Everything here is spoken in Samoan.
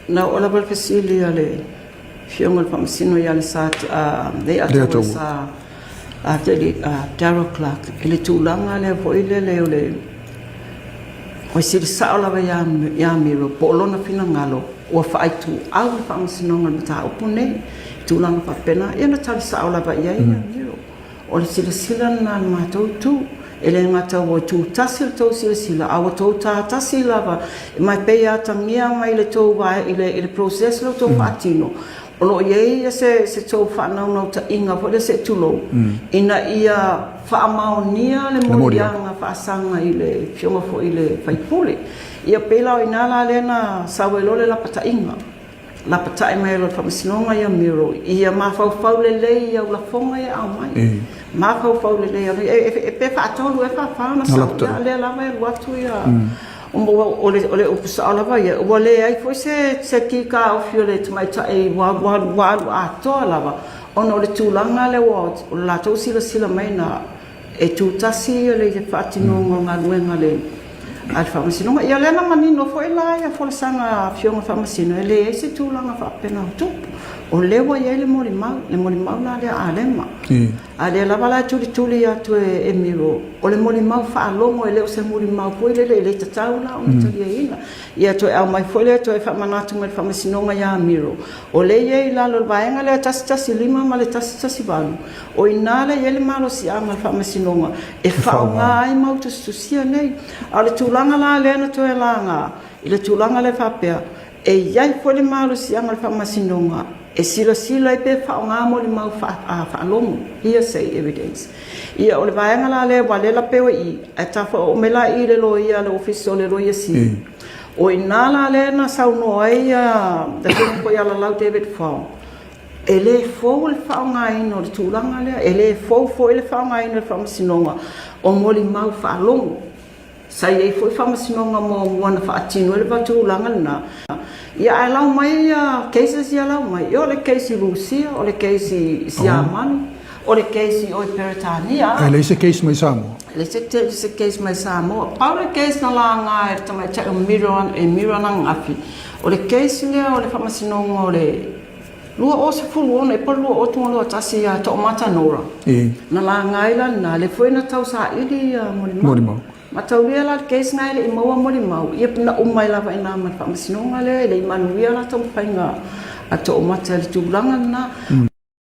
Na oo lava le fesili a le Afioga i le Faamasino ia Lesa Leiataua Darrell Clarke i le tulaga lea foi lele o le ua sili sao lava ia Miro po o lona finagalo ua faaituau le Faamasinoga i le mataupu lenei i tulaga faapena. Ia na tali sao lava i ai ia Miro. O le silasila lena a le matou itu. E le gata ua tutasi le tou silasila, a ua tou ta tasi lava, ma e pei e atagia mai le tou vae, i le, i le process lea ua tou faatino, o lo o i ai se, se tou faanaunautaiga foi lea se i tulou, ina ia faamaonia le moliaga faasaga i le afioga foi i le sui usufono. Ia pei la o i ina la lea na sau ai loa le lapataiga. Lapatai mai loa le Faamasinoga ia Miro ia mafaufau lelei i au lafoga ia aumai. Mafaufau lelei e pe faatolu ea faafa ona sau ia lea lava e alu atu ia o le upu sao lava ia ua leai foi se ki taofi o le tamaitai ua alu atoa lava ona o le tulaga lea ua o le latou silasila mai na E tutasi ia le faatinoga o galuega a le Faamasinoga. Ia o lea na manino foi la ia folasaga a Afioga Faamasino, e leai se tulaga faapena o tupu. O lea ua i ai le molimau, le molimau la lea a Alema. A lea lava la e tulituli atu e Miro, o le molimau faalogo e le o se molimau foi lele e le tatau la ona taliaina. Ia toe aumai foi lea toe faamanatu mai le Faamasinoga ia Miro, o lea e i ai i lalo o le vaega lea 115 ma le 118, O i ina lea e i ai le malosiaga o le Faamasinoga e faaaoga ai mau tusitusia nei. A o le tulaga la lea na toe laga i le tulaga lea faapea, e i ai foi le malosiaga o le Faamasinoga e silasila ai pe faaaoga molimau faalogo, hearsay evidence. Ia, o le vaega la lea aua o lea la pei ua i i, ae tafaoo mai la i i le loia a le Ofisa o le Loia Sili. O i ina la lea na saunoa ai le Afioga foi ia Lalau David Fong, E le fou le faaaogaina o le tulaga lea, e le fou foi le faaaogaina o le faamasinoga o molimau faalogo. Sa i ai foi faamasinoga muamua na faatino ai le tulaga lena. Ia ae lau mai ia cases ia lau mai, ia o le case i Rusia, o le case i Siamani, o le case i o i Peretania. Ae leai se case mai Samoa? E leai se case mai Samoa. Pau le case na laga e le tamaitai o Miron Angafi, o le case lea o le faamasinoga o le 2016 e po o le 2021 ia Toomata Nora. Na laga ai la lena, lea foi na tau saili ia molimau. Mataulia la le case na e le i maua molimau, ia na uma ai lava i ina ma le faamasinoga lea, e le i manuia la taumafaiga a Toomata i le tulaga lena.